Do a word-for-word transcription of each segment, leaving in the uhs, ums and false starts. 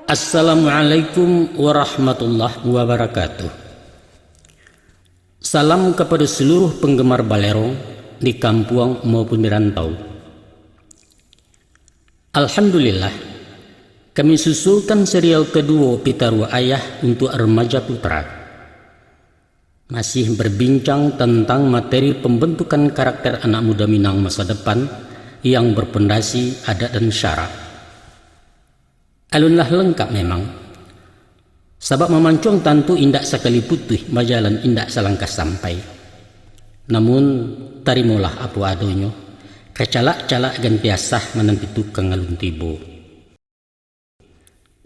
Assalamualaikum warahmatullahi wabarakatuh. Salam kepada seluruh penggemar Balerong di kampuang maupun di rantau. Alhamdulillah, kami susulkan serial kedua Pitaruah Ayah untuk Remaja Putra. Masih berbincang tentang materi pembentukan karakter anak muda Minang masa depan yang berpondasi adat dan syarak. Alun lah lengkap memang. Sabab mamancuang tantu indak sakali putuih, bajalan indak salangkah sampai. Namun, tarimolah apo adonyo, kacalak-calak ganti asah mananti tukang alun tibo.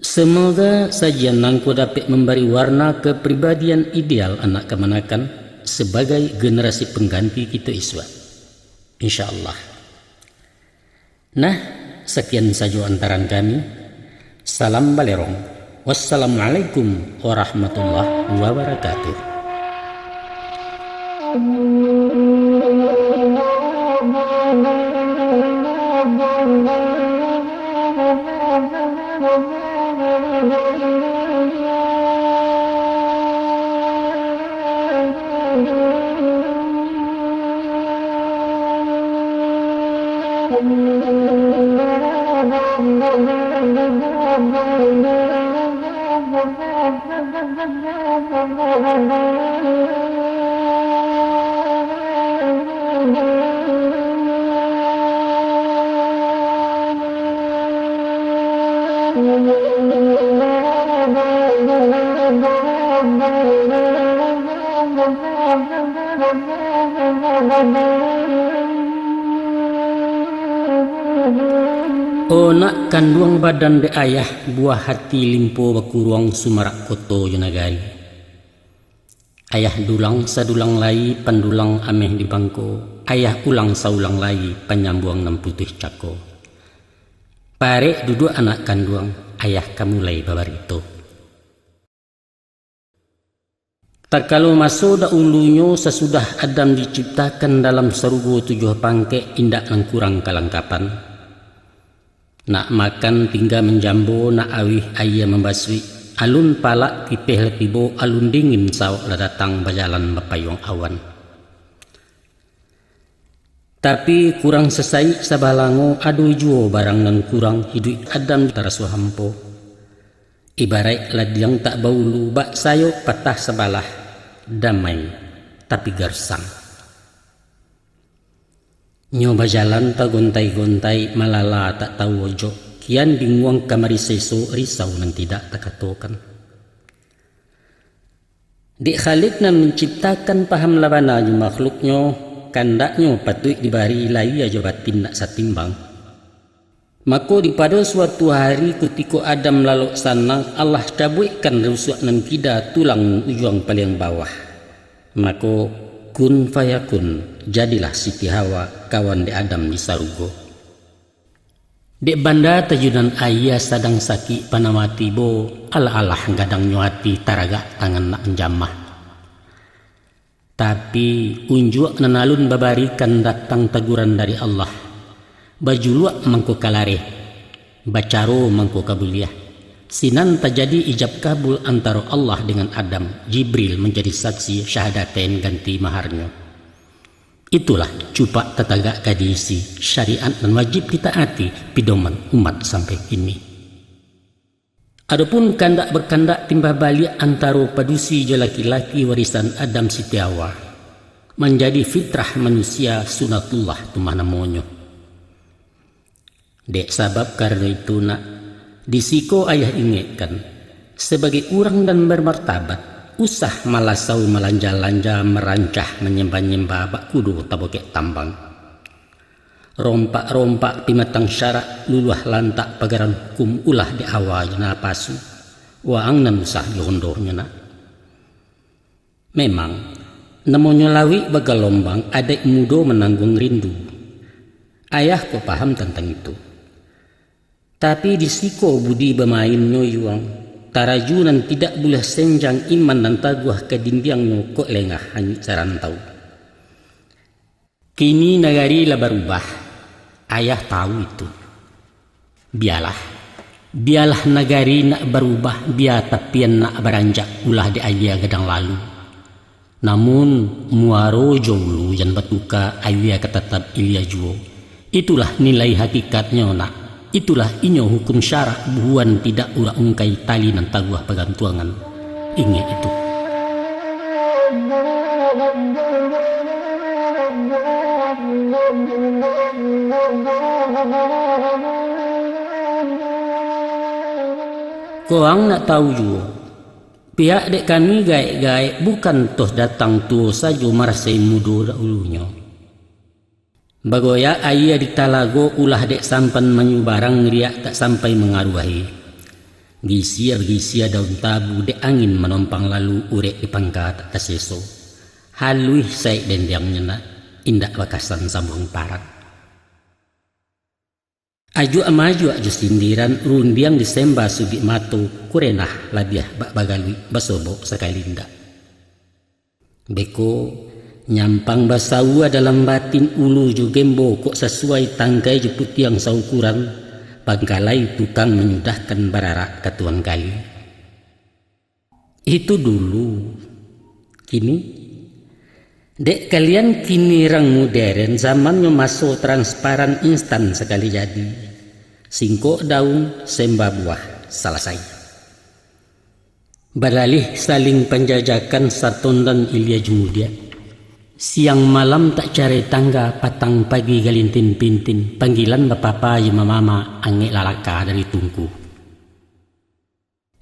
Semoga sajian nangko dapek mambari warna kapribadian ideal anak kamanakan sabagai generasi pangganti kito isuak. Insya Allah. Nah, sakian sajo antaran kami. Salam Balerong. Wassalamualaikum warahmatullahi wabarakatuh. O nak kanduang badan dek ayah, buah hati limpo bakuruang, sumarak koto jo nagari. Ayah dulang sadulang lai, pandulang ameh di bangko. Ayah ulang saulang lai, panyambuang nan putuih cako. Parek duduak anak kanduang, ayah ka mulai babarito. Takalo maso daulunyo, sasudah Adam diciptakan dalam sarugo tujuah pangkek, indak nan kurang kalangkapan. Nak makan tingga manjambo, nak auih aia mambasuik. Alun palak tipeh lah tibo, alun dingin sawok lah datang, bajalan bapayuang awan. Tapi, kurang sasaik sabalango, ado juo barang nan kurang, hiduik Adam taraso hampo. Ibaraik ladiang tak baulu, bak sayok patah sabalah, damai tapi garsang. Nyo bajalan tagontai-gontai, malala tak tahu ojok, kian binguang kamari sesok, risau nan tidak takatokan. Dek Khalik nan manciptakan, paham lah bana jo makhluknyo, kandaknyo patuik dibari, lahia jo batin nak satimbang. Mako, dipado suatu hari, kutiko Adam lalok sanang, Allah cabuikkan rusuak nan kida, tulang ujuang paliang bawah. Mako, kun fayakun, jadilah Siti Hawa kawan dek Adam di sarugo. Dek banda tajunan aia, sadang sakik panama tibo, alah-alah gadangnyo ati, taragak tangan nak manjamah. Tapi, unjuak nan alun babarikan, datang taguran dari Allah. Bajuluak mangko ka lareh, bacaro mangko ka buliah. Sinan tajadi ijab kabul antaro Allah dengan Adam, Jibril manjadi saksi, syahadatain ganti maharnyo. Itulah cupak tatagak ka diisi, syariat nan wajib ditaati, pidoman umat sampai kini. Adopun kandak-bakandak timbah baliak antaro padusi jo laki-laki, warisan Adam Siti Hawa, manjadi fitrah manusia, sunatullah tu mah namonyo. Dek sabab karano itu, nak, di siko ayah ingekkan, sabagai urang nan bamartabat, usah malasau malanja-lanja, marancah manyambah-nyambah bak kudo tabokek tambang. Rompak-rompak pimatang syarak, luluah lantak pagaran hukum, ulah dek hawa jo napasu, waang nan usah diondonyo, nak. Memang, namonyo lauik bagalombang, adaik mudo manangguang rindu. Ayah kok paham tantang itu. Tapi di siko budi bamainnyo yuang, taraju nan tidak buliah senjang, iman nan taguah ka dindiangnyo kok lengah hanyuik sarantau. Kini nagari lah barubah, ayah tahu itu. Bialah, bialah nagari nak barubah, bia tapian nak baranjak, ulah dek aia gadang lalu. Namun, muaro jo ulu jan batuka, aia ka tatap ilia juo. Itulah nilai hakikatnyo, nak. Itulah inyo hukum syarak, buhuan tidak urak ungkai, tali nan taguah pagantuangan. Ingek itu. Koang nak tahu juo, pihak dek kami gaek-gaek bukan toh datang tuo sajo, marasai mudo dahulunyo. Bagoyak aia di talago, ulah dek sampan manyubarang, riak tak sampai mangaruahi. Gisia-gisia daun tabu, dek angin manompang lalu, urek di pangka tak taseso. Haluih saik dendiangnyo nak, indak bakasan sambuang parak. Ajuak-majuak jo sindiran, rundiang disemba suduik mato, kurenah labiah bak bagaluik, basobok sakali indak. Beko, nyampang basaua dalam batin, ulu jo gembo kok sasuai, tangkai jo putiang saukuran, pangkalai tukang manyudahkan, bararak ka tuan kali. Itu dulu. Kini, dek kalian kini rang moderen, zamannyo maso transparan, instan sakali jadi. Singkok daun, semba buah, salasai. Balalih saling panjajakan, satondan ilia jumudiak. Siang malam tak carai tangga, patang pagi galintin-pintin, panggilan bapapa jo mamama, angek lalaka dari tungku.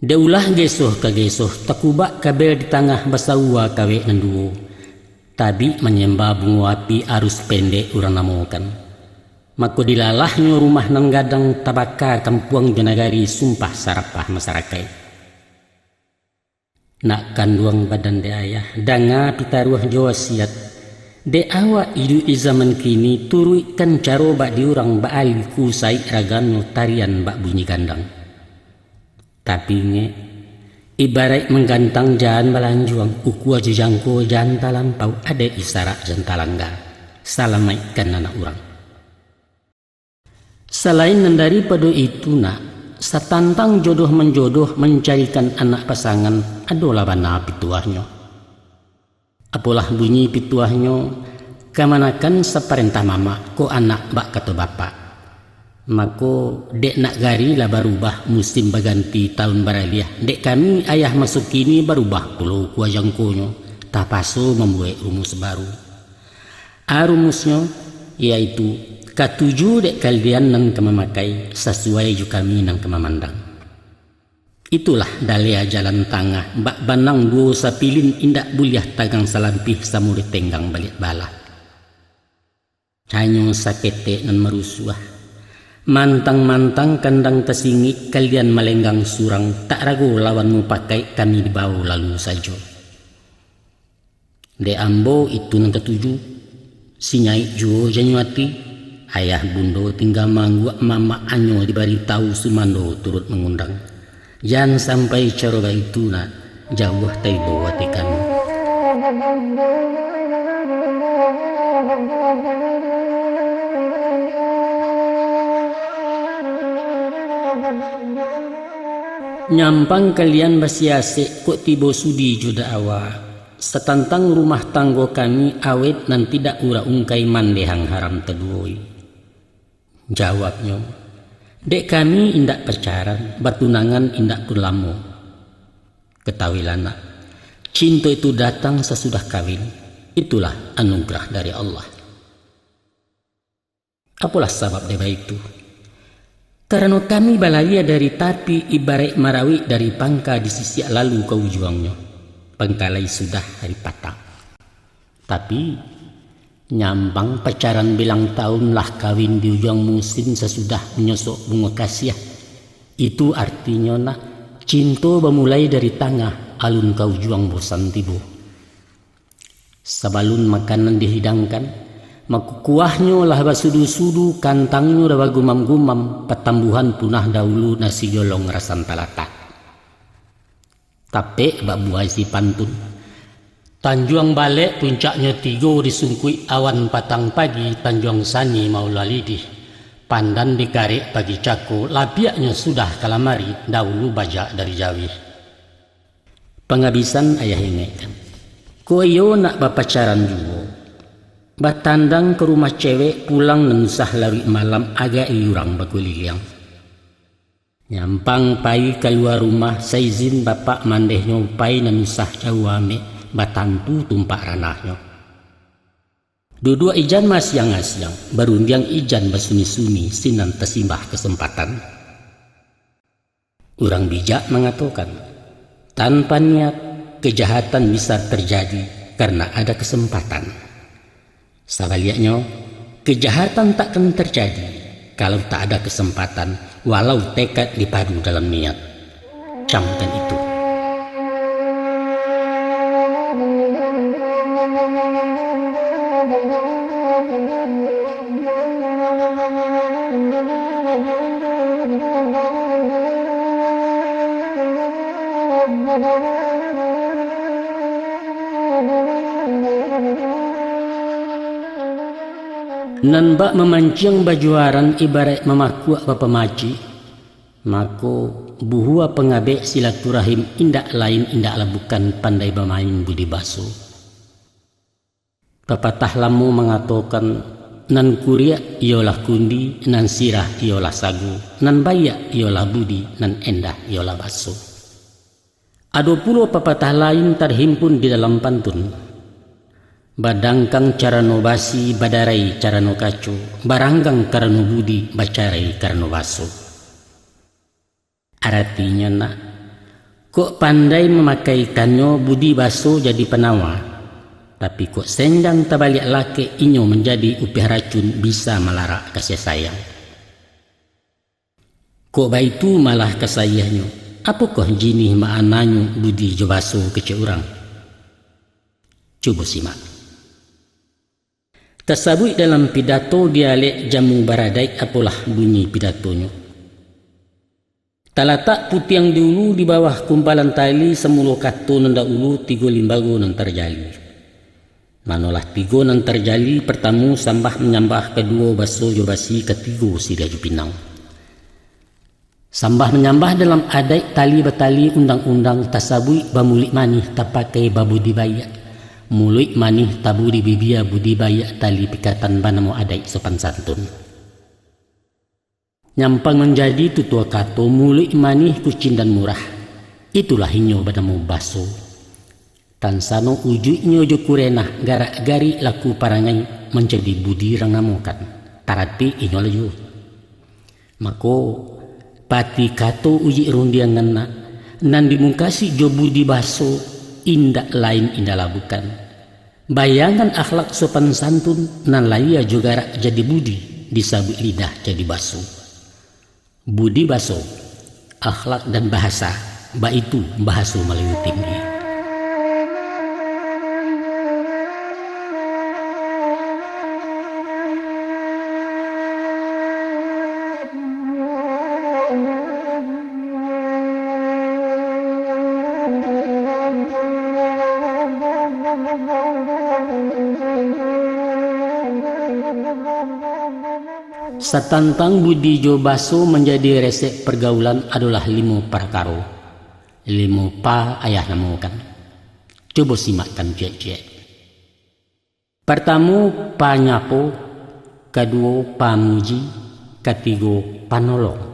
Dek ulah gesoh ka gesoh, takubak kabel di tangah, basaua kawek nan duo. Tabik manyemba bungo api, arus pendek urang namokan. Mako dilalahnyo rumah nan gadang, tabaka kampuang jo nagari, sumpah sarapah masarakaik. Nak kanduang badan dek ayah, danga pitaruah jo wasiat. Dek awak iduik di zaman kini, turuikkan caro bak di urang, bak aliku saik raganyo, tarian bak bunyi gandang. Tapi ingek, ibaraik manggantang jan balanjuang, ukua jo jangko jan talampau, adaik isarak jan talangga. Salamaikkan anak urang. Salain nan daripado itu nak, satantang jodoh manjodoh, mancarikan anak pasangan, adolah bana pituahnyo. Apolah bunyi pituahnyo, kamanakan saparentah mamak, kok anak bak kato bapak. Mako, dek nagari lah barubah, musim baganti, taun baraliah, dek kami ayah maso kini barubah pulo ukua jangkonyo, tapaso mambuek rumus baru. A rumusnyo, yaitu, katuju dek kalian nan ka mamakai, sasuai jo kami nan ka mamandang. Itulah dalea jalan tangah, bak banang duo sapilin, indak buliah tagang salampih, samo ditenggang baliak balah. Hanyo saketek nan marusuah. Mantang-mantang kandang tasingik, kalian malenggang surang, tak rago lawan mupakaik, kami dibao lalu sajo. Dek ambo itu nan katuju, sinyaik juo janyo ati, ayah bundo tingga maangguak, mamak anyo dibari tawu, sumando turut mangundang. Jan sampai caro baitu nak, jauah taibo ati kami. Nyampang kalian basiasek, kok tibo sudi jo da'awa. Satantang rumah tanggo kami awet, nan tidak urang ungkai, mandehang haram taduoi. Jawabnyo, dek kami indak pacaran, batunangan indak pun lamo. Katahuilah nak, cinto itu datang sasudah kawin, itulah anugerah dari Allah. Apolah sabab dek baitu? Karano kami balayia dari tapi, ibaraik marawik dari pangka, disisiak lalu ka ujuangnyo, pangkalai sudah ari patang. Tapi, nyambang pacaran bilang taun, lah kawin di ujuang musim, sasudah manyosok bungo kasiah. Itu artinyo nak, cinto bamulai dari tangah, alun ka ujuang bosan tibo. Sabalun makanan dihidangkan, mako kuahnyo lah basudu-sudu, kantangnyo lah bagumam-gumam, patambuhan punah dahulu nasi jolong rasan talatak. Tapek bak buah isi pantun. Tanjuang Balek puncaknyo tigo, disungkuik awan patang pagi, Tanjuang Sani maulah lidih. Pandan dikarek pagi cako, lapiaknyo sudah kalamari, dahulu bajak dari jauih. Pangabisan ayah ingekkan. Kok iyo nak bapacaran juo. Batandang ka rumah cewek, pulang nan usah laruik malam, agak urang bakuliliang. Nyampang pai kalua rumah, saizin bapak mandehnyo, pai nan usah jauah amek, batantu tumpak ranahnyo. Duduak ijan masiang-asiang, barundiang ijan basuni-suni, sinan tasimbah kasempatan. Urang bijak mangatokan, tanpa niat, kejahatan bisa tarjadi karena ada kasempatan. Sabaliaknyo, kejahatan takkan tarjadi kalau tak ada kasempatan, walau tekad dipadu dalam niat. Camkan itu. Nan bak mamanciang bajuaran, ibaraik mamakuak bapamacik, mako, buhua pangabek silaturahim, indak lain, indaklah bukan, pandai bamain budi baso. Papatah lamo mangatokan, nan kuriak iyolah kundi, nan sirah iyolah sago, nan baiak iyolah budi, nan endah iyolah baso. Ado pulo papatah lain tarhimpun di dalam pantun. Badangkang carano basi, badarai carano kaco, baranggang karano budi, bacarai karano baso. Aratinyo nak, kok pandai mamakaikannyo, budi baso jadi panawa, tapi kok senjang tabaliak lakek, inyo manjadi upiah racun, bisa malarak kasiah sayang. Kok baitu malah kasaiahnyo, apokoh jinih ma'ananyo budi jo baso kecek urang? Cubo simak. Tasabuik dalam pidato dialek jamu baradaik, apolah bunyi pidatonyo. Talatak putiang di ulu, di bawah kumpalan tali, samulo kato nan dahulu, tigo limbago nan tarjali. Manolah tigo nan tarjali, partamo sambah manyambah, kaduo baso jo basi, katigo siriah jo pinang. Sambah manyambah dalam adaik, tali batali undang-undang, tasabuik bamuluik manih, tapakai babudi baiak. Muluik manih tabudi bibia, budi baiak tali pikatan, banamo adaik sopan santun. Nyampang manjadi tutua kato, muluik manih kucindan murah. Itulah inyo banamo baso. Tansano ujuiknyo jo kurenah, garak-garik laku parangai, manjadi budi rang namokan. Taratik inyo lah juo. Mako, pati kato ujuik rundiangan nak, nan dimukasuik jo budi baso, indak lain indaklah bukan, bayangan akhlak sopan santun, nan lahia jo garak jadi budi, disabuik lidah jadi baso. Budi baso, akhlak dan bahasa, baitu bahaso Malayu tinggi. Satantang budi jo baso manjadi resek pargaulan adolah limo parakaro. Limo pa ayah namokan. Cubo simakkan ciek-ciek. Partamo, panyapo, kaduo, pamuji, katigo, panolong,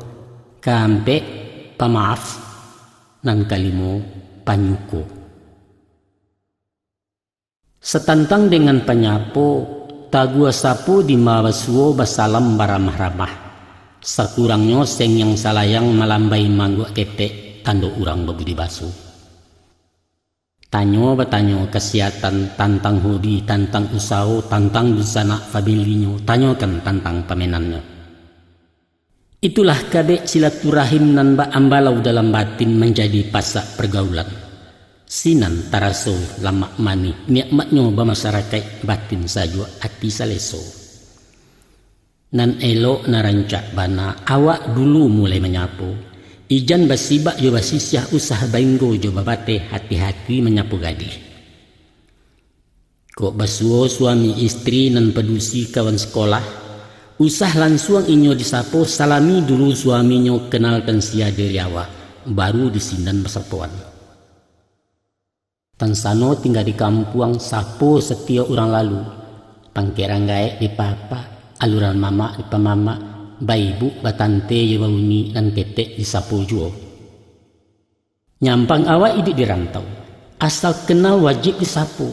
kaampek, pamaaf, nan kalimo, panyuko. Satantang dengan panyapo, tagua sapo di ma basuo, basalam baramah-ramah. Sakurangnyo sengiang salayang, malambai mangguak ketek, tando urang babudi baso. Tanyo batanyo kasihatan, tantang hobi, tantang usaho, tantang dunsanak familinyo, tanyokan tantang pamenannyo. Itulah kabek silaturahim nan baambalau dalam batin, manjadi pasak pargaulan. Sinan taraso lamak manih, nikmatnyo bamasyarakaik, batin sajuak, ati saleso. Nan elok, nan rancak bana, awak dulu mulai manyapo. Ijan basibak jo basisiah, usah bainggo jo babateh, hati-hati manyapo gadih. Kok basuo suami istri nan padusi kawan sakolah, usah lansuang inyo disapo, salami dulu suaminyo, kenalkan sia diri awak, baru di sinan basapoan. Tansano tingga di kampuang, sapo satiok urang lalu. Pangkek rang gaek dipapak, aluran mamak dipamamak, baibuk batante jo bauni, nan ketek disapo juo. Nyampang awak iduik di rantau, asal kenal wajib disapo.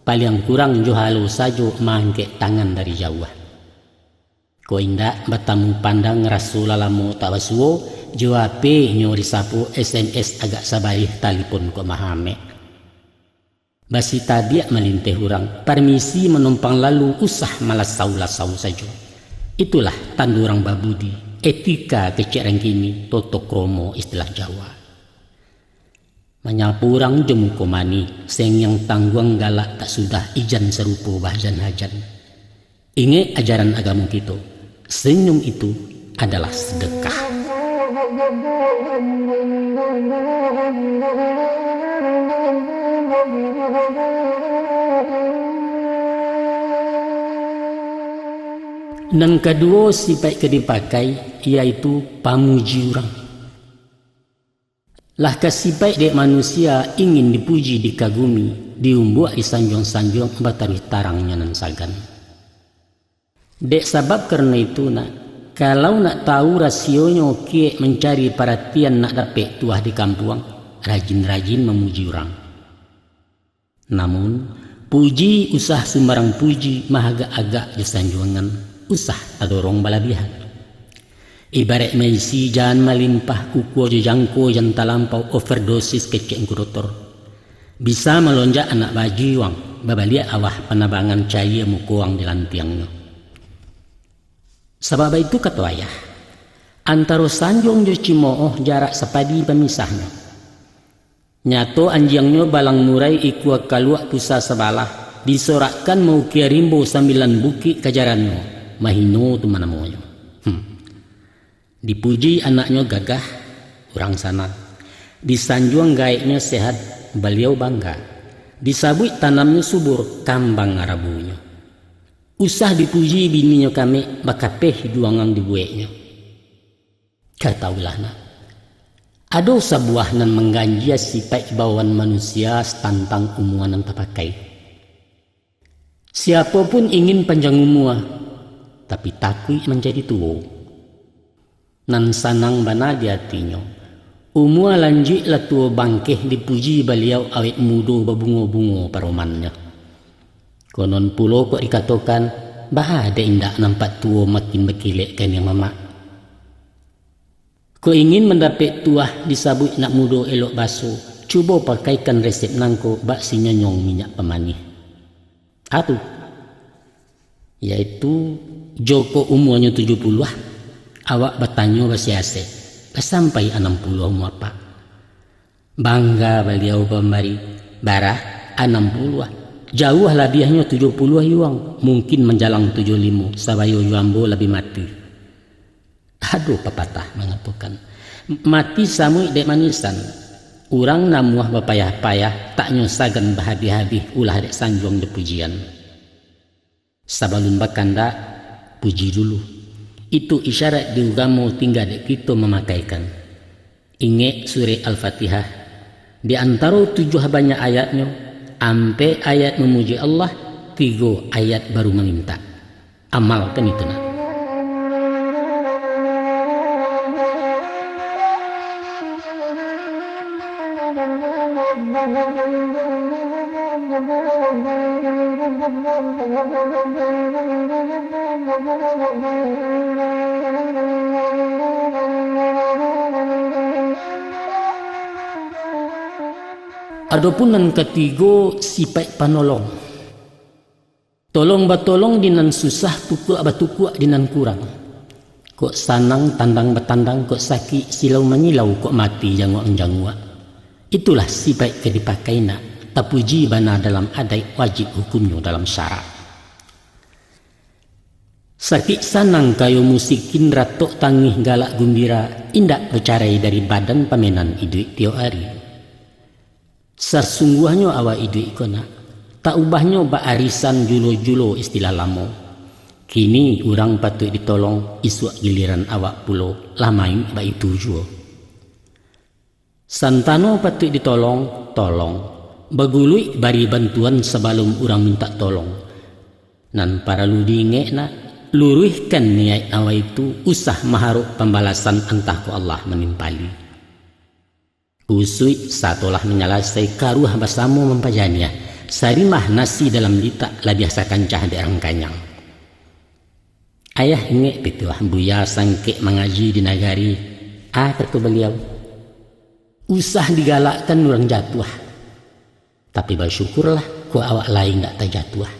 Paliang kurang jo halo sajo, maangkek tangan dari jauah. Kok indak batamu pandang, raso lah lamo tak basuo, jo H P nyo disapo, S M S agak sabalih, talipon kok mahamek. Basi tabiak malinteh urang, parmisi manumpang lalu, usah malasau-lasau sajo. Itulah tando urang babudi, etika kecek rang kini, toto kromo istilah Jawa. Manyapo urang jo muko manih, sengiang tangguang galak tak sudah, ijan sarupo bahajan-hajan. Ingek ajaran agamo kito, senyum itu adalah sedekah. Nan kaduo sipaik ka dipakai, yaitu pamuji urang. Lah ka sipaik dek manusia ingin dipuji, dikagumi, diumbuak, disanjuang-sanjuang, bataruih tarangnyo nan sagan. Dek sabab karano itu, nak, kalau nak tahu rasionyo kiek mancari paratian, nak dapek tuah di kampuang, rajin-rajin mamuji urang. Namun, puji usah sumbarang puji, maagak-agak jo sanjuangan, usah tadorong balabiahan. Ibaraik maisi jaan malimpah, ukua jo jangko jan talampau, overdosis kecek ngku dotor. Bisa malonjak anak bajui wang, babaliak awah panabangan, cayia muko wang di lantiangnyo. Sabab baitu kato ayah, antaro sanjuang jo cimooh jarak sapadi pamisahnyo. Nyato anjiangnyo balang murai, ikua kaluak pusa sabalah, disorakkan maukia rimbo, sambilan bukik kajarannyo, mahino tu manamonyo. Hmm. Dipuji anaknyo gagah, urang sanang. Disanjuang gaeknyo sehat, baliau bangga. Disabuik tanamnyo subur, kambang arabunyo. Usah dipuji bininyo kamek, bakapeh hiduangan dibueknyo. Katahuilah nak, ado sabuah nan mangganjia sipaik bawaan manusia satantang umua nan tapakai. Siapo pun ingin panjang umua, tapi takuik manjadi tuo. Nan sanang bana di atinyo, umua lanjuik lah tuo bangkeh, dipuji baliau awet mudo, babungo-bungo paromannyo. Konon pulo kok dikatokan, baa dek indak nampak tuo makin bakilek kaniang mamak. Kok ingin mandapek tuah, disabuik nak mudo elok baso, cubo pakaikan resep nangko bak sinyonyong minyak pamanih. Atu, yaitu, jokok umuanyo tujuah puluah, awak batanyo basiasek, basampai anam puluah umua apak. Bangga baliau pambari, bara, anam puluah. Jauah labiahnyo tujuah puluah yuang, mungkin manjalang tujuah limo, sabayo jo ambo labiah mati. Ado papatah mangatokan, mati samuik dek manisan. Urang namuah bapayah-payah, taknyo sagan bahabih-habih, ulah dek sanjuang jo pujian. Sabalun bakandak, puji dulu. Itu isyarat di ugamo, tingga dek kito mamakaikan. Ingek surek Al-Fatihah. Di antaro tujuah banyak ayatnyo, ampek ayat mamuji Allah, tigo ayat baru mamintak. Amalkan itu nak. Adopun nan katigo, sipaik panolong. Tolong batolong di nan susah, tukuak batukuak di nan kurang. Kok sanang tandang batandang, kok sakik silau manyilau, kok mati janguak manjanguak. Itulah sipaik ka dipakai nak, tapuji bana dalam adaik, wajib hukumnyo dalam syarak. Sakik sanang kayo musikin, ratok tangih galak gumbira, indak bacarai dari badan, pamenan iduik tiok ari. Sasungguahnyo awak iduik ko nak, tak ubahnyo bak arisan julo-julo istilah lamo. Kini urang patuik ditolong, isuak giliran awak pulo, lah mayuik baitu juo. Santano patuik ditolong, tolong. Baguluik bari bantuan sabalum urang mintak tolong. Nan paralu diingek nak, luruihkan niaik awak itu, usah maharok pambalasan, antah ko Allah manimpali. Kusuik satolah manyalasai, karuah basamo mampajaniah, sarimah nasi dalam litak, labiah sakancah dek rang kanyang. Ayah ingek pituah Buya Sangkek mangaji di nagari, a kato baliau, usah digalakkan urang jatuah. Tapi basyukurlah, ko awak lai indak tajatuah.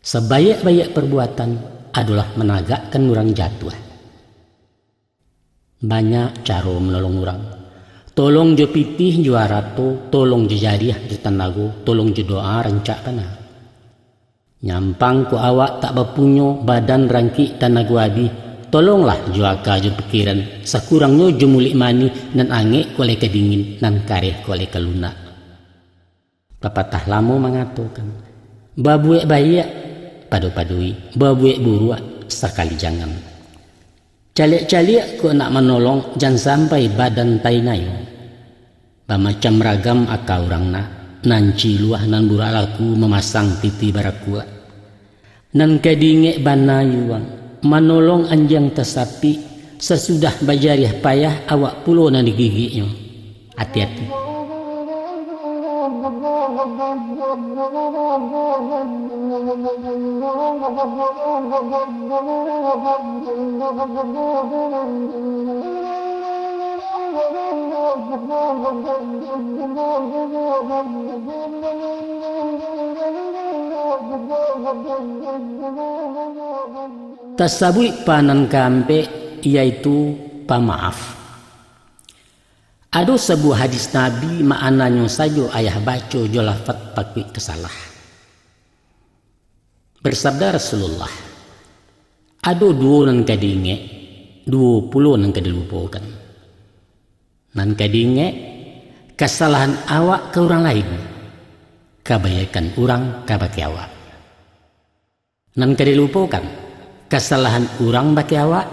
Sabaiak-baiak parbuatan adolah managakkan urang jatuah. Banyak caro manolong urang. Tolong jo pitih, jo arato, tolong jo jariah, jo tanago, tolong jo doa, rancak bana. Nyampang ko awak tak bapunyo, badan rangkik, tanago abih, tolonglah jo aka jo pikiran, sakurangnyo jo muluik manih, nan angek ko lai ka dingin, nan kareh ko lai ka lunak. Papatah lamo mangatokan, babuek baiak pado-padoi, babuek buruak sakali jangan. Caliak-caliak kok nak manolong, jan sampai badan tainayo. Bamacam ragam aka urang nak, nan ciluah, nan burak laku, mamasang titi barakuak. Nan ka diingek bana yuang, manolong anjiang tasapik, sasudah bajariah payah, awak pulo nan digigiknyo. Ati-ati. Tasabuik pa nan kaampek, yaitu pamaaf. Ado sabuah hadis Nabi, ma'ananyo sajo ayah baco jo lafaz pakuik ka salah. Bersabda Rasulullah, ado duo nan ka diingek, duo pulo nan ka dilupokan. Nan ka diingek, kasalahan awak ka urang lain, kabaiakan urang kabake awak. Nan ka dilupokan, kasalahan urang bake awak,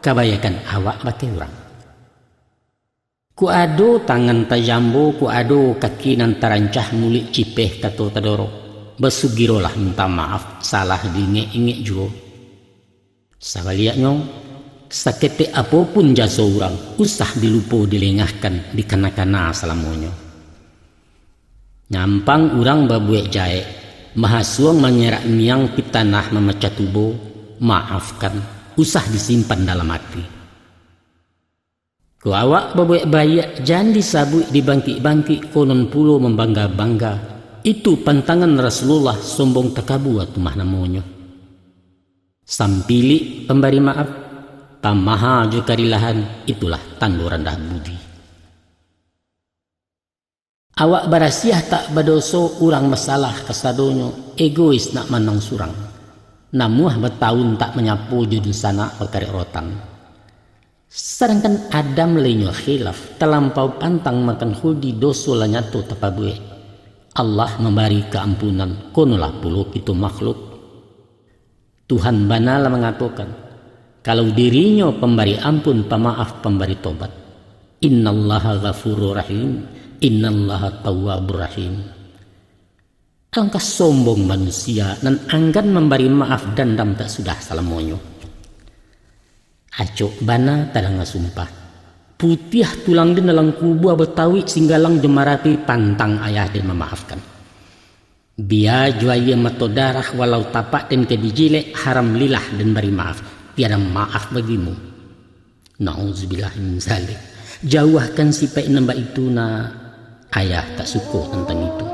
kabaiakan awak bake urang. Kok ado tangan tajambo, kok ado kaki nan tarancah, muluik cipeh kato tadorok, basugirolah minta maaf, salah diingek-ingek juo. Sabaliaknyo, saketek apo pun jaso urang, usah dilupo dilengahkan, dikana-kana salamonyo. Nyampang urang babuek jahek, mahasuang manyerak miang, pitanah mamacah tubo, maafkan, usah disimpan dalam ati. Kok awak babuek baiak, jan disabuik, dibangkik-bangkik, konon pulo mambangga-bangga. Itu pantangan Rasulullah, sombong takabua tu mah namonyo. Sampilik pambari maaf, pamaha jo karilahan, itulah tando randah budi. Awak barasiah tak badoso, urang basalah kasadonyo, egois nak manang surang. Namuah batawun tak manyapo, jo dunsanak bakarek rotan. Sadangkan Adam lai nyo khilaf, talampau pantang makan khuldi, doso lah nyato tapabuek. Allah mambari kaampunan, konolah pulo kito makhluk. Tuhan bana lah mangatokan, kalau diri-Nyo pambari ampun, pamaaf, pambari tobat. Innallaha ghafurur rahim, innallaha tawwabur rahim. Alangkah sombong manusia nan anggan mambari maaf, dandam tak sudah salamonyo. Acok bana tadanga sumpah. Putiah tulang den dalam kubua, batawik singgalang jo marapi, pantang ayah den mamaafkan. Bia jo aia mato darah, walau tapak den ka dijilek, haram lilah den bari maaf, tiada maaf bagimu. Nauzubillah min zalik. Jauahkan sipaik nan baitu nak, ayah tak suko tantang itu.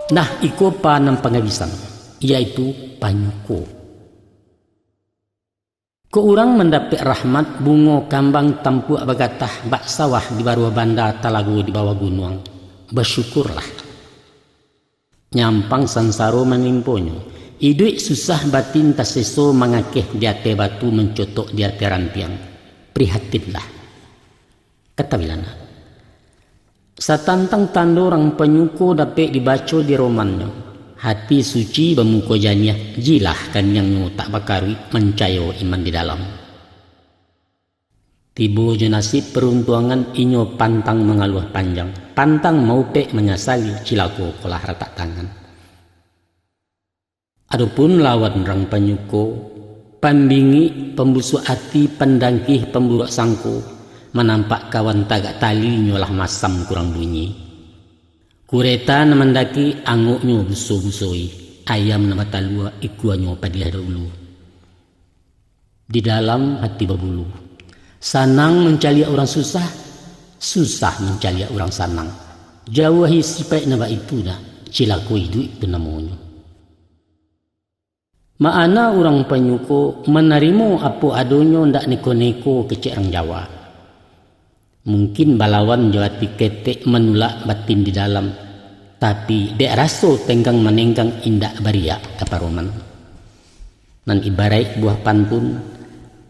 Nah, iko pa nan pangabisan, yaitu panyuko. Kok urang mandapek rahmat, bungo kambang tampuak bagatah, bak sawah di baruah banda, talago di bawah gunuang, basyukurlah. Nyampang sansaro manimponyo, iduik susah batin taseso, mangakeh di ateh batu, mancotok di ateh rantiang, prihatinlah. Katabilanna. Satantang tando urang panyuko dapek dibaco di romannyo. Hati suci bamuko janiah, jilah kaniangnyo tak bakaruik, mancayo iman di dalam. Tibo jo nasib paruntuangan, inyo pantang mangaluah panjang, pantang maupek manyasali, cilako kolah ratak tangan. Adopun lawan urang panyuko, pambingik, pambusuak ati, pandangkih, pamburuak sangko, manampak kawan tagak tali, inyo lah masam kurang bunyi. Kureta nan mandaki, angoknyo buso-busoi, ayam nan batalua, ikuanyo padiah daulu. Di dalam hati babulu. Sanang mancaliak urang susah, susah mancaliak urang sanang. Jauahi sipaik nan baitu, nak, cilako iduik tu namonyo. Ma'ana urang panyuko, manarimo apo adonyo, ndak neko-neko kecek urang Jawa. Mungkin balawan jo ati ketek, manulak batin di dalam, tapi dek raso tenggang-manenggang, indak bariak ka paroman. Nan ibaraik buah pantun,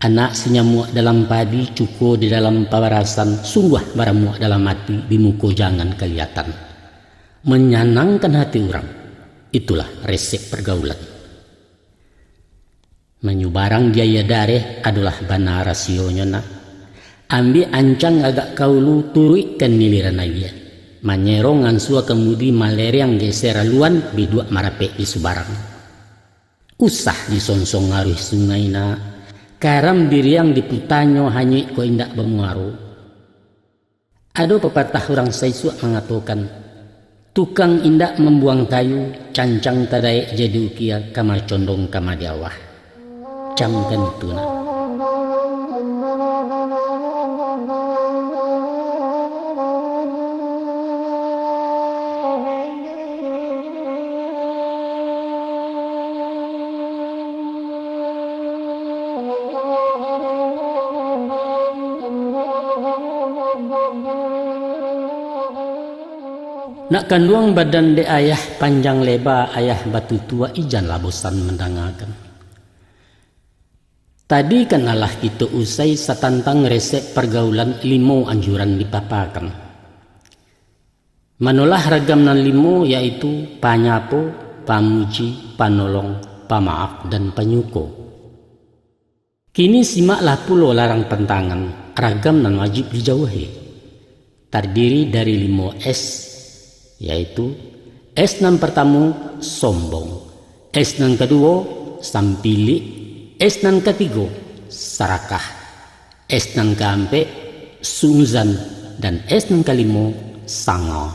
anak sinyamuak dalam padi, cuko di dalam pabarasan, sungguah baramuak dalam ati, di muko jangan kaliyatan. Manyanangkan hati urang, itulah resep pargaulan. Manyubarang di aia dareh adolah bana rasionyo, nak. Ambiak ancang agak ka ulu, turuikkan niliran aia. Manyerong ansua kamudi, malereang geser aluan, biduak marapek di subarang. Usah disonsong aruih sungai, nak. Karam biriang diputanyo, hanyuik kok indak bamuaro. Ado papatah urang saisuak mangatokan, tukang indak mambuang kayu, cancang tadaek jadi ukia, kama condong kama di awah. Camkan itu, nak. Nak kanduang badan dek ayah, panjang leba ayah batutua, ijanlah bosan mandangakan. Tadi kan alah kito usai satantang resep pargaulan, limo anjuran dipapakan. Manolah ragam nan limo, yaitu panyapo, pamuji, panolong, pamaaf, dan panyuko. Kini simaklah pulo larang pantangan, ragam nan wajib dijauahi. Tardiri dari limo S, yaitu, S nan partamo, sombong. S nan kaduo, sampilik. S nan katigo, sarakah. S nan kaampek, suuzan. Dan S nan kalimo, sanga.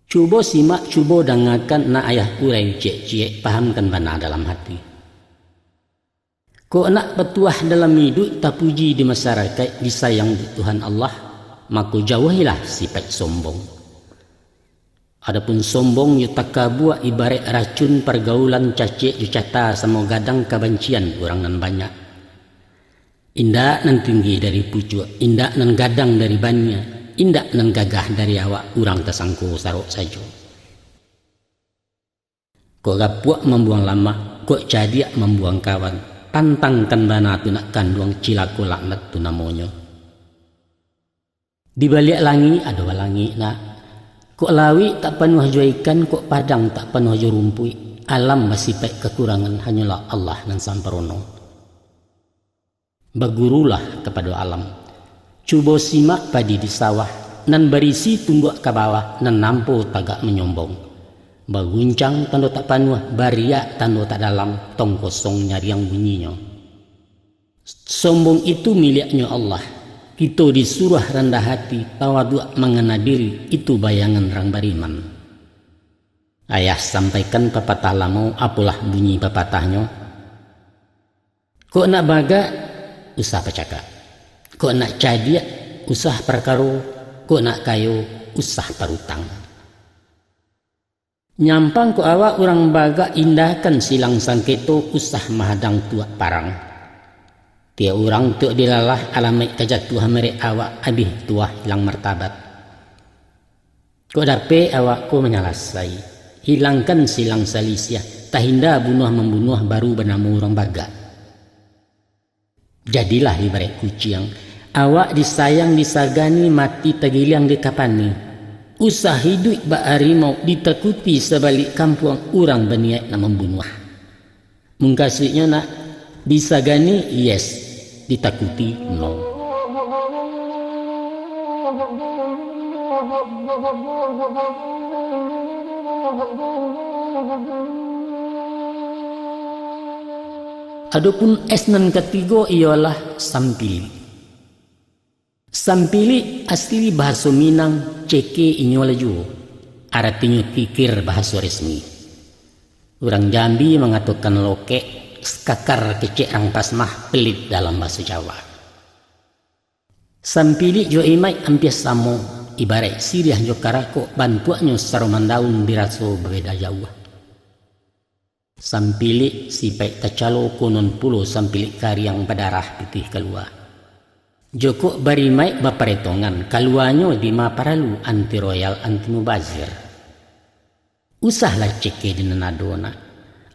Cubo simak, cubo dangakan, nak ayah urai ciek-ciek, pahamkan bana dalam hati. Kok nak batuah dalam iduik, tapuji di masarakaik, disayang dek Tuhan Allah, mako jauahilah sipaik sombong. Adopun sombong jo takabua ibaraik racun pargaulan, caciak jo cata samo gadang kabancian urang nan banyak. Indak nan tinggi dari pucuak, indak nan gadang dari bania, indak nan gagah dari awak, urang tasangko sarok sajo. Kok gapuak mambuang lamak, kok cadiak mambuang kawan, pantangkan bana tu nak kanduang, cilako laknat tu namonyo. Di baliak langik ado balangik, nak. Kok lauik tak panuah jo ikan, kok padang tak panuah jo rumpuik, alam basipaik kakurangan, hanyolah Allah nan samparono. Bagurulah kapado alam. Cubo simak padi di sawah, nan barisi tunduak ka bawah, nan nampo tagak manyombong. Baguncang tando tak panuah, bariak tando tak dalam, tong kosong nyariang bunyinyo. Sombong itu miliaknyo Allah. Kito disuruah randah hati, tawaduak mangana diri, itu bayangan rang bariman. Ayah sampaikan papatah lamo, apolah bunyi papatahnyo. Kok nak bagak, usah pacakak. Kok nak cadiak, usah parkaro, kok nak kayo, usah parutang. Nyampang kok awak urang bagak, indahkan silang sangketo, usah mahadang tuak parang. Tiok urang tiok dilalah, alamaik ka jatuah merek awak, abih tuah hilang martabat. Kok dapek awak ko manyalasai, hilangkan silang salisiah, tahinda bunuah-mambunuah, baru banamo urang bagak. Jadilah ibarat kuciang, awak disayang disagani, mati tagiliang dikapani. Usah iduik bak harimau, ditakuti sabalik kampuang, urang baniaik nak mambunuah. Mukasuiknyo nak disagani, yes, ditakuti, no. Adopun S nan katigo iyolah sampilik. Sampilik asli bahaso Minang, ceke inyo lah juo. Aratinyo kikir bahaso resmi. Urang Jambi mangatokan lokek, sakakar kecek rang Pasmah, pelit dalam bahaso Jawa. Sampilik jo imaik ampia samo, ibaraik siriah jo karakok, bantuaknyo saroman daun, biraso babeda jauah. Sampilik sipaik tacalo, konon pulo sampilik kariang, badarah pitih kalua. Jokok barimaik baparetongan, kaluanyo dima paralu, anti royal, anti mubazir. Usahlah ceke di nan ado nak,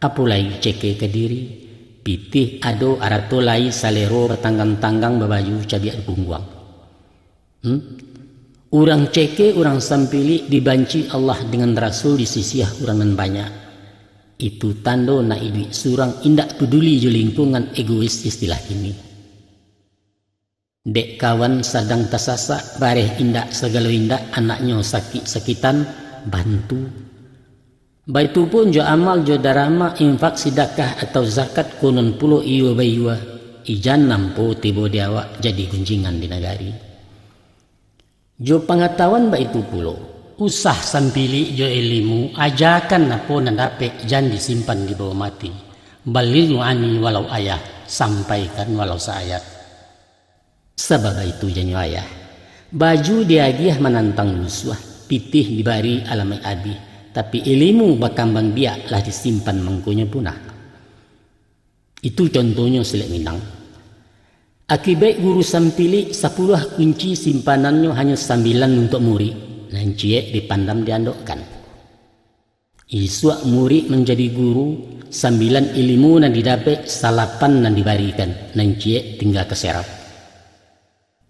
apo lai ceke ka diri, pitih ado, arato lai, salero batanggang-tanggang, babaju cabiak di pungguang. Hmm? Urang ceke, urang sampilik dibanci Allah dengan Rasul, disisiah urang nan banyak. Itu tando nak iduik surang, indak paduli jo lingkungan, egois istilah kini. Dek kawan sadang tasasak, bareh indak sagalo indak, anaknyo sakik-sakitan, bantu. Baitu pun jo amal, jo darama, infak, sidakah, atau zakat, konon pulo iyo baiyo, ijan nampo tibo di awak, jadi gunjingan di nagari. Jo pangatahuan baitu pulo, usah sampilik jo ilimu, ajakan apo nan dapek, jan disimpan dibawa mati. Balighu anni walau ayah, sampaikan walau saayat. Sabab baitu janyo ayah, baju diagiah manantang lusuah, pitih dibari alamaik abih, tapi ilimu bakambang biak, lah disimpan mangkonyo punah. Itu contohnyo silek Minang. Akibaik guru sampilik, sapuluah kunci simpanannyo, hanyo sambilan untuak murik, nan ciek dipandam diandokkan. Isuak murik manjadi guru, sambilan ilimu nan didapek, salapan nan dibarikan, nan ciek tingga ka serap.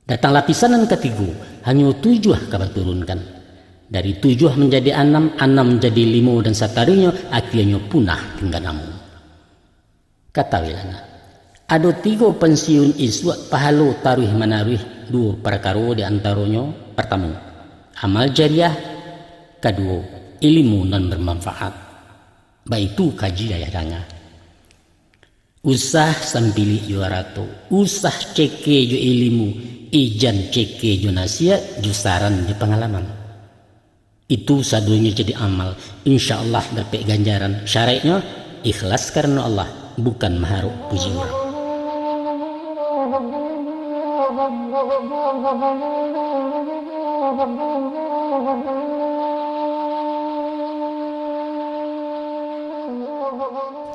Datang lapisan nan katigo, hanyo tujuah ka baturunkan. Dari tujuah manjadi anam, anam manjadi limo, dan sataruihnyo, akhianyo punah tingga namo. Katahuilah nak, ado tigo pansiun isuak, pahalo taruih manaruih, duo parkaro di antaronyo, partamo, amal jariah, kaduo, ilimu nan bamanfaat. Baitu kaji ayah danga. Usah sampilik jo arato, usah ceke jo ilimu, ijan ceke jo nasihat, jo saran jo pangalaman. Itu sadonyo jadi amal, insya Allah dapek ganjaran. Syaraiknyo, ikhlas karano Allah, bukan maharok puji urang.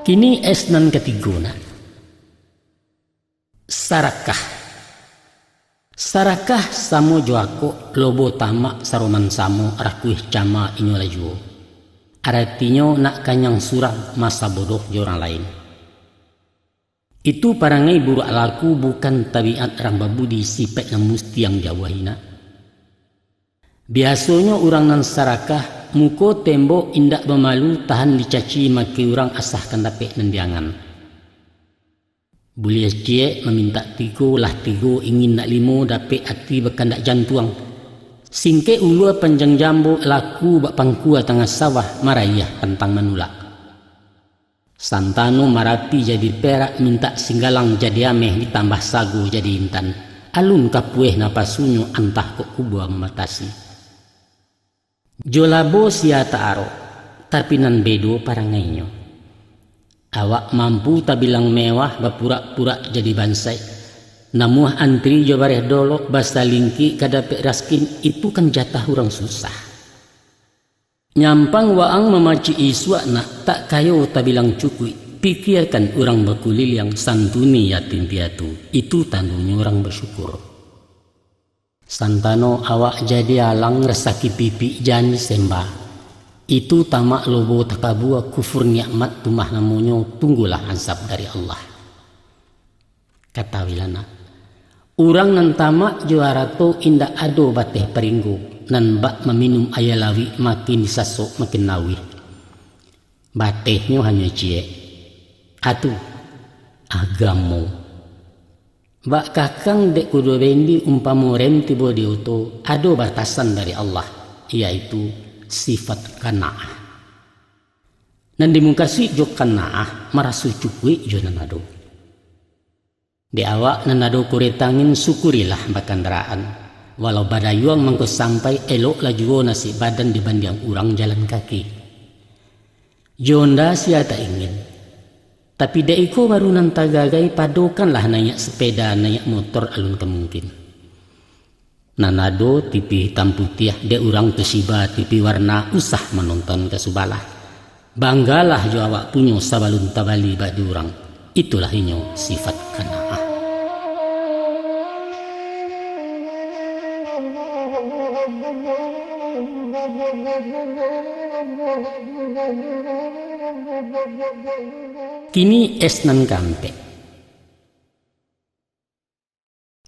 Kini S nan katigo nak. Sarakah. Sarakah samo jo akok, lobo tamak saroman samo, rakuih cama inyo lah juo. Aratinyo nak kanyang surang, masa bodoh jo urang lain. Itu parangai buruak laku, bukan tabiat urang babudi, sipaik nan musti ang jauahi nak. Biasonyo urang nan sarakah, muko tembok indak bamalu, tahan dicaci maki urang, asakan dapek nan diangan. Buliah ciek mamintak tigo, lah tigo ingin nak limo, dapek ati bakandak jantuang. Singkek ulua panjang jambo, laku bak pangkua tangah sawah, marayah pantang manulak. Santano marapi jadi perak, mintak singgalang jadi ameh, ditambah sago jadi intan. Alun kapueh napasunyo, antah kok kubua mamatasi. Jo labo sia taarok, tapi nan bedo parangainyo. Awak mampu tabilang mewah, bapurak-purak jadi bansaik. Namuah antri jo bareh dolok, basalingkik ka dapek raskin, itu kan jatah urang susah. Nyampang waang mamacik isuak nak, tak kayo tabilang cukuik, pikiakan urang bakuliliang, santuni yatim piatu, itu tandonyo urang basyukur. Santano awak jadi alang, rasaki pipik jan sembah. Itu tamak lobo takabua, kufur nikmat tu mah namonyo, tunggulah ansap dari Allah. Katawilah nak, urang nan tamak jo arato indak ado bateh paringgo, nan bak maminum aia lawik makin disasok makin nawih. Batehnyo hanyo ciek. Atu, agamo. Bak kakang dek kudo bendi umpamo rem tibo di oto, ado batasan dari Allah, yaitu sifat qanaah. Nan dimukasuik jo qanaah, maraso cukuik jo nan ado. Dek awak nan ado kureta angin, syukurilah bakandaraan. Walau badayuang mangko sampai, eloklah juo nasib badan dibandiang urang jalan kaki. Jo onda sia tak ingin. Tapi dek iko baru nan tagagai, padokanlah naiak sepeda, naiak motor alun ka mungkin. Nan ado tipi hitam putiah, dek urang tu siba tipi warna, usah manonton ka subalah. Banggalah jo awak punyo sabalun tabali bak di urang. Itulah inyo sifat qanaah. Kini es nan kaampek.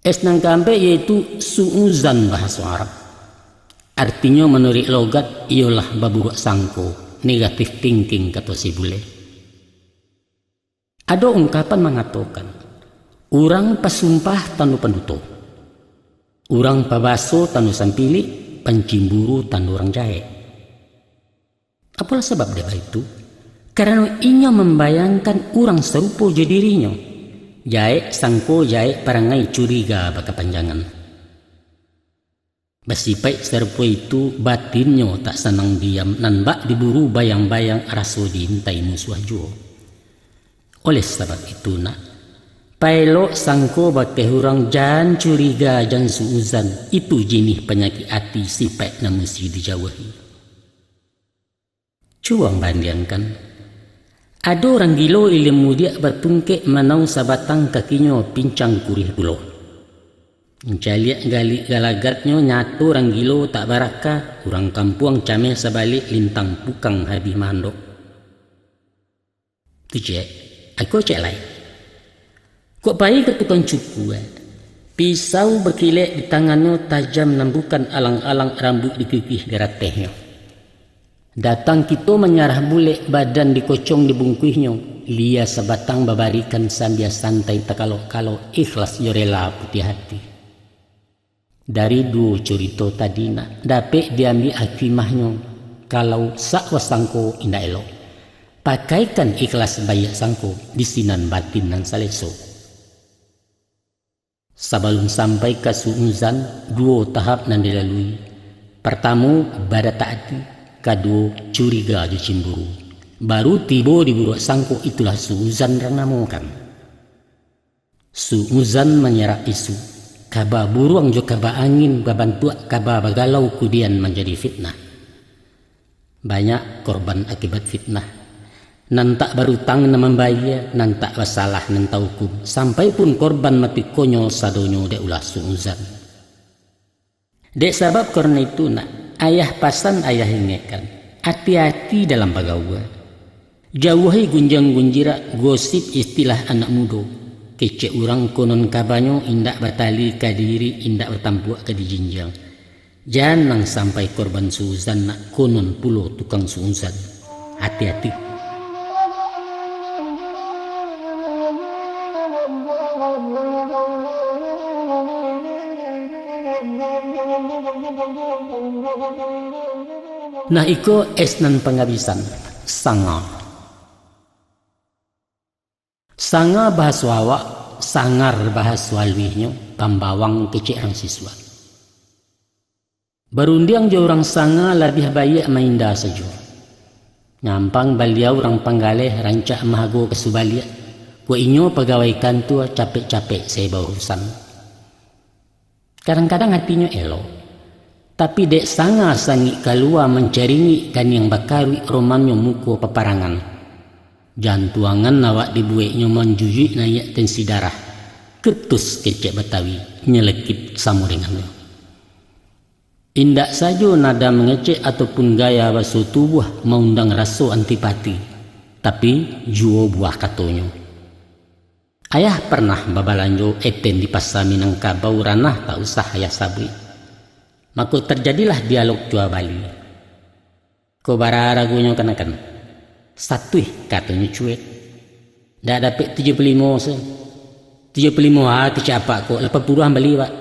Es nan kaampek yaitu suuzan bahaso Arab. Artinyo manuruik logat iyolah baburuak sangko, negative thinking, kato si bule. Ado ungkapan mangatokan, urang pasumpah tando panduto, urang pabaso tando sampilik, pancimburu tando urang jahek. Apolah sabab dek baitu? Karano inyo mambayangkan urang sarupo jo dirinyo. Jahek sangko jahek, parangai curiga bakapanjangan. Basipaik sarupo itu, batinnyo tak sanang diam, nan bak diburu bayang-bayang, raso diintai musuah juo. Oleh sabab itu nak, paelok sangko bakeh urang, jan curiga, jan suuzan, itu jinih panyakik ati, sipaik nan musti dijauahi. Cubo ang bandiangkan, ado urang gilo ilia mudiak batungkek manau sabatang, kakinyo pincang kurih pulo. Mancaliak galik galagatnyo, nyato urang gilo tak barakah, urang kampuang cameh sabalik, lintang pukang habih maandok. Tu ciek, ako ciek lai. Kok pai ka tukang cukur, pisau bakilek di tangannyo, tajam nan bukan alang-alang, rambuik dikikih di ratehnyo. Datang kito manyarah bulek, badan dikocong dibungkuihnyo, lia sabatang babarikan, sambia santai takalok-kalok, ikhlas jo rela putiah ati. Dari duo curito tadi nak, dapek diambiak hikmahnyo, kalau sak wasangko indak elok. Pakaikan ikhlas baiak sangko, di sinan batin nan saleso. Sabalun sampai ka suuzan, duo tahap nan dilalui. Partamo, badatak ati, kaduo, curiga jo cimburu. Baru tibo di buruak sangko, itulah suuzan rang namokan. Suuzan manyerak isu, kaba buruang jo kaba angin babantuak kaba bagalau, kudian manjadi fitnah. Banyak korban akibat fitnah. Nan tak barutang nan mambayia, nan tak basalah nan tahukum, sampai pun korban mati konyol sadonyo dek ulah suuzan. Dek sabab karano itu nak, ayah pasan ayah ingekkan, ati-ati dalam bagaua. Jauahi gunjiang-gunjirak, gosip, istilah anak mudo. Kecek urang konon kabanyo, indak batali ka diri, indak batampuak ka dijinjiang. Jan nan sampai korban suuzan nak, konon pulo tukang suuzan. Ati-ati. Nah, iko es nan pangabisan, sanga. Sanga bahaso awak, sangar bahaso aluihnyo, pambawang kecek rang sisuak. Barundiang jo urang sanga labiah baiak mainda sajo. Nyampang baliau urang panggaleh, rancak mahago ka subaliak. Kok inyo pagawai kantua capek-capek se baurusan. Kadang-kadang atinyo elok, tapi dek sanga sangik kalua mancaringik kaniang bakaruik romamnyo muko paparangan. Jantuangan awak dibueknyo manjujuik naiak tensi darah. Ketus kecek Batawi, nyelekit samo dengannyo. Indak sajo nada mangecek ataupun gaya baso tubuah maundang raso antipati, tapi juo buah katonyo. Ayah parnah babalanjo eten di pasa Minangkabau, ranah tak usah ayah sabuik. Mako tarjadilah dialog jua bali. Ko bara aragonyo kanakan? Satuih, katonyo cuek. Dak dapek tujuah puluah limo se. Tujuah puluah limo ha kecek apak ko, lapan puluah bali, Pak.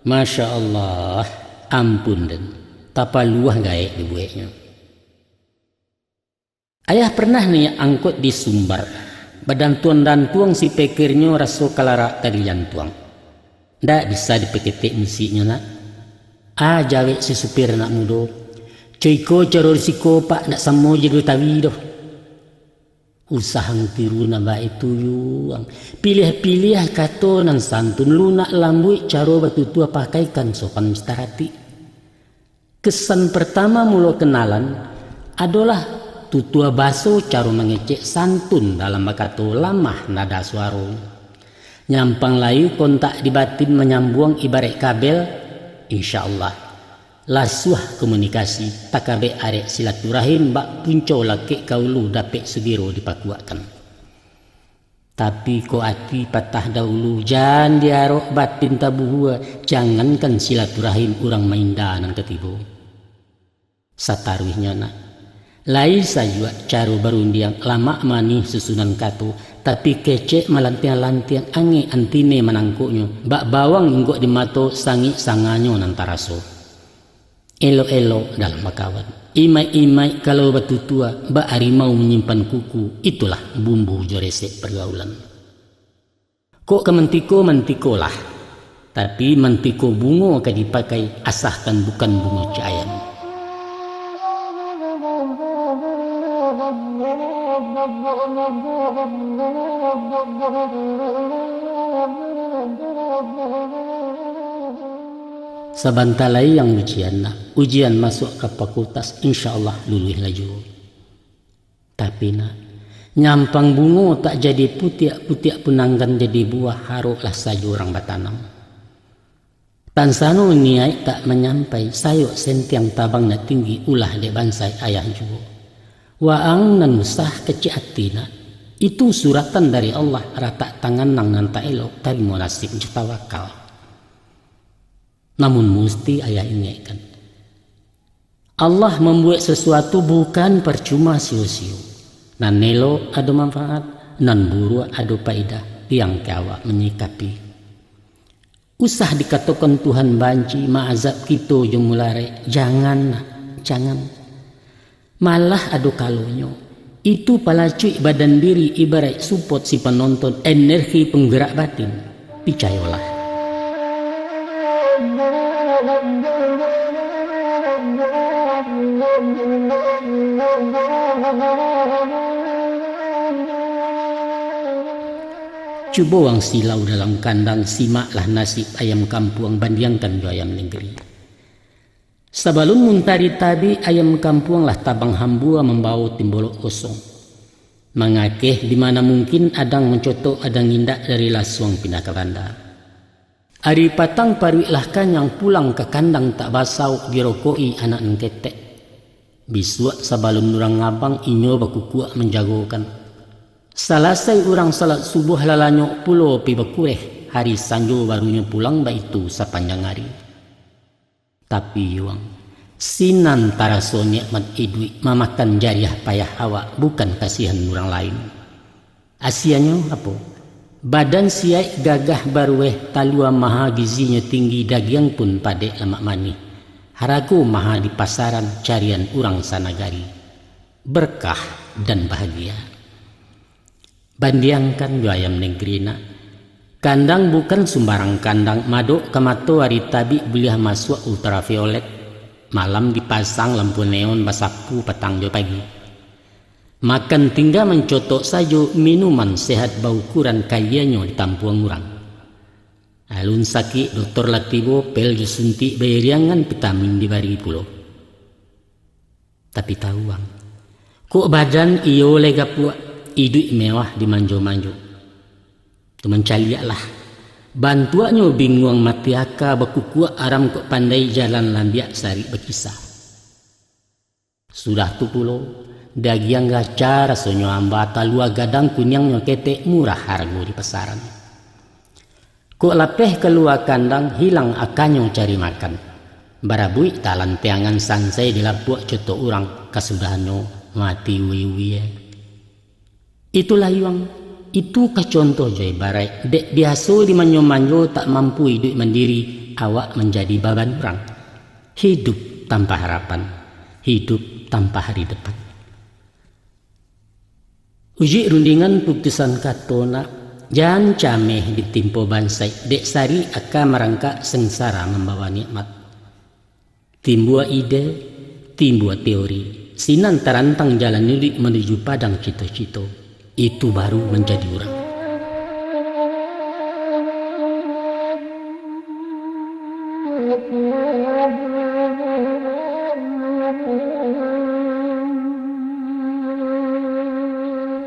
Masya Allah, ampun den, tapaluah gaek dibueknyo. Ayah parnah naiak angkot di Sumbar, badantuang-dantuang si pekirnyo raso kalarak tadi jantuang. Ndak bisa dipaketek musiknyo nak. Ah, jawek si supir anak mudo. Coiko caro di siko pak, ndak samo jo di Batawi doh. Usah ang tiru nan baitu yuang. Piliah-piliah kato nan santun, lunak lambuik caro batutua, pakaikan sopan citaratik. Kesan pertama mulo kenalan adolah tutua baso, caro mangecek santun dalam bakato, lamah nada suaro. Nyampang lai kontak di batin manyambuang ibaraik kabel, insya Allah. Lasuah komunikasi, takabek arek silaturahim bak punco lakek ka ulu dapek sugiro dipakuakkan. Tapi kok ati patah dahulu, jan diarok batin tabuhua, jangankan silaturahim urang mainda nan katibo. Sataruihnyo nak, lai sajuak caro barundiang, lamak manih susunan kato, tapi kecek malantiang-lantiang, angek antine manangkoknyo, bak bawang inggok di mato, sangik sanganyo nan taraso. Elok-elok dalam bakawan, imaik-imaik kalau batutua, bak arimau manyimpan kuku, itulah bumbu jo resep pargaulan. Kok ka mantiko, mantikolah. Tapi mantiko bungo ka dipakai, asakan bukan bungo cayam. Sabanta lai ang ujian nak. Ujian masuak ka fakultas, insya Allah luluih lah juo. Tapi nak, nyampang bungo tak jadi putiak, putiak pun anggan jadi buah, haroklah sajo urang batanam. Tansano niaik tak manyampai, sayok sentiang tabang nak tinggi, ulah dek bansai ayah juo. Waang nan usah kecek ati nak, itu suratan dari Allah, ratak tangan nang nan tak elok, tarimo nasib jo tawakal. Namun musti ayah ingekkan, Allah mambuek sasuatu bukan parcuma sio-sio. Nan elok ado manfaat, nan buruak ado paidah, tiang ka awak manyikapi. Usah dikatokan Tuhan banci, maazab kito jo mularek, jangan nak, jangan. Malah ado kalonyo, itu palacuik badan diri ibaraik supot si panonton, energi panggarak batin. Picayolah. Cubo ang silau dalam kandang, simaklah nasib ayam kampuang, bandiangkan jo ayam nagari. Sabalun muntari tabik, ayam kampuang lah tabang hambua mambawo timbolok kosong. Mangakeh di mana mungkin, adang mancotok, adang indak dari lasuang pindah ka banda. Ari patang paruik lah kanyang, pulang ka kandang tak basauk, dirokoki anak nan ketek. Bisuak sabalun urang ngabang, inyo bakukuak manjagokan. Salasai urang salat subuah, lah lanyok pulo pai bakureh, hari sanjo barunyo pulang, baitu sapanjang ari. Tapi yuang, sinan taraso nikmat iduik, mamakan jariah payah awak, bukan kasihan urang lain. Asianyo apo? Badan siaik gagah barueh, talua maha gizinyo tinggi, dagiang pun padek lamak manih. Harago maha di pasaran, carian urang sanagari. Berkah dan bahagia. Bandiangkan jo ayam negeri nak. Kandang bukan sumbarang kandang, madok ka mato ari tabik buliah masuak ultraviolet, malam dipasang lampu neon basapu patang jo pagi. Makan tingga mancotok sajo, minuman sehat baukuran, kayonyo ditampuang urang. Alun sakik, dotor lah tibo, pel jo suntik bairiangan, vitamin dibari pulo. Tapi tahu ang, kok badan iyo lai gapuak, iduik mewah dimanjo-manjo. Tu mancaliaklah. Bantuaknyo binguang mati aka, bakukuak aram kok pandai, jalan lambiak sarik bakisah. Sudah tu pulo, dagiang gaca rasonyo amba, talua gadang kuniangnyo ketek, murah harago di pasaran. Kok lapeh kalua kandang, hilang akanyo cari makan. Barabuik talantiangan, sansai dilapuak cotok urang, kasudahannyo mati uwi-uwi. Itulah yuang, itu ka contoh jo ibaraik, dek biaso dimanjo-manjo, tak mampu iduik mandiri, awak manjadi baban urang. Hidup tanpa harapan, hidup tanpa hari depan. Ujuik rundingan putusan kato nak, jan cameh ditimpo bansaik, dek sarik aka marangkak, sangsara mambawa nikmat. Timbua ide, timbua teori, sinan tarantang jalan iduik manuju padang cito-cito. Itu baru manjadi urang.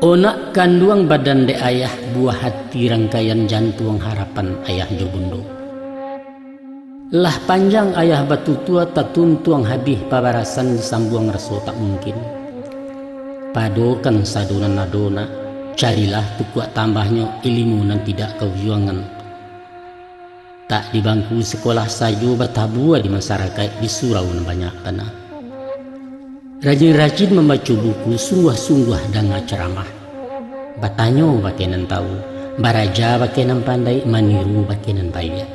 Onak kanduang badan dek ayah, buah hati rangkaian jantuang, harapan ayah jo bundo. Lah panjang ayah batutua, tatuntuang habih pabarasan, disambuang raso tak mungkin. Padokan sado nan ado nak, carilah tukuak tambahnyo, ilimu nan tidak ka ujuangan. Tak di bangku sikolah sajo, batabua di masarakaik, di surau nan banyak tanah. Rajin-rajin mambaco buku, sungguah-sungguah danga caramah. Batanyo bakeh nan tahu, baraja bakeh nan pandai, maniru bakeh nan baiak.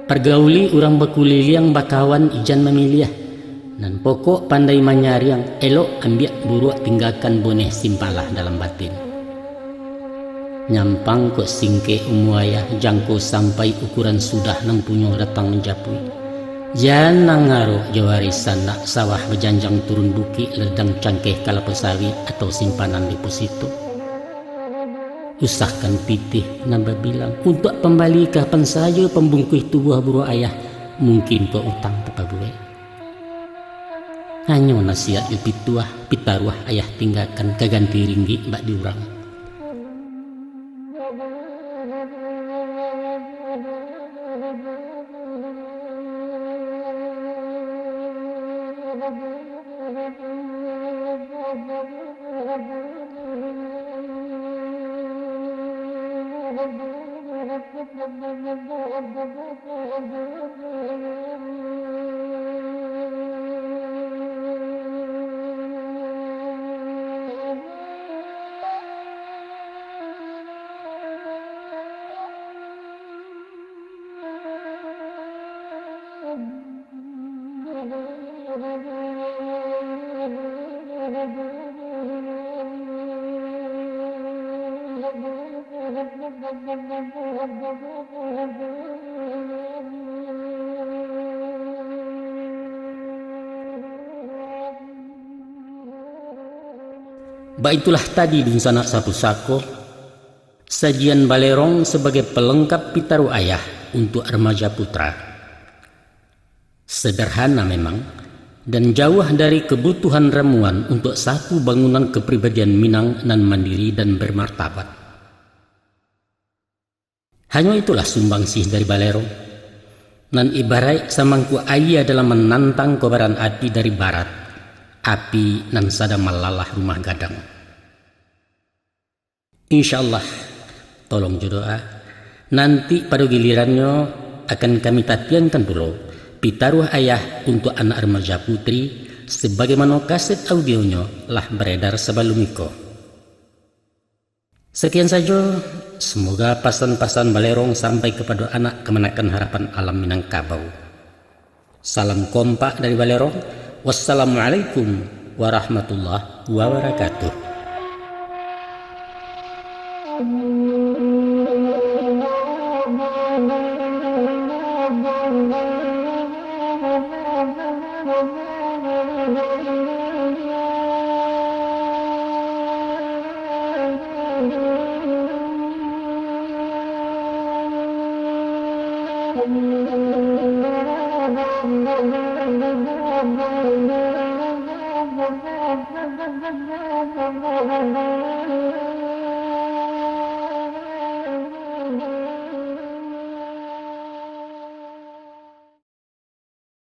Pargauli urang bakuliliang, bakawan ijan mamiliah. Nan pokok pandai manyariang, elok ambiak buruak tinggakan, boneh simpanlah dalam batin. Nyampang kok singkek umua ayah, jangko sampai ukuran sudah, nan punyo datang manjapuik. Jan nan arok jo warisan nak, sawah bajanjang turun bukik, ladang cangkeh kalapo sawit, atau simpanan deposito. Usahkan pitih nan babilang, untuak pambali kapan sajo, pambungkuih tubuah buruak ayah, mungkin kok utang tapabuek. Hanyo nasihat jo pituah, pitaruah ayah tinggakan, ka ganti ringgik bak di urang. Baitulah tadi dunsanak sapusako, sajian Balerong sabagai palengkap pitaruah ayah untuak remaja putra. Sederhana memang, dan jauah dari kabutuhan ramuan untuak saku bangunan kapribadian Minang nan mandiri dan bermartabat. Hanyo itulah sumbangsih dari Balerong, nan ibaraik samangkuak aia dalam manantang kobaran api dari barat, api nan sadang malalah rumah gadang. Insya Allah, tolong jo doa. Nanti pado gilirannyo akan kami tatiangkan pulo pitaruah ayah untuak anak remaja putri, sabagaimano kaset audionyo lah baredar sabalum iko. Sakian sajo, semoga pasan-pasan Balerong sampai kapado anak kamanakan harapan alam Minangkabau. Salam kompak dari Balerong. Wassalamualaikum warahmatullahi wabarakatuh.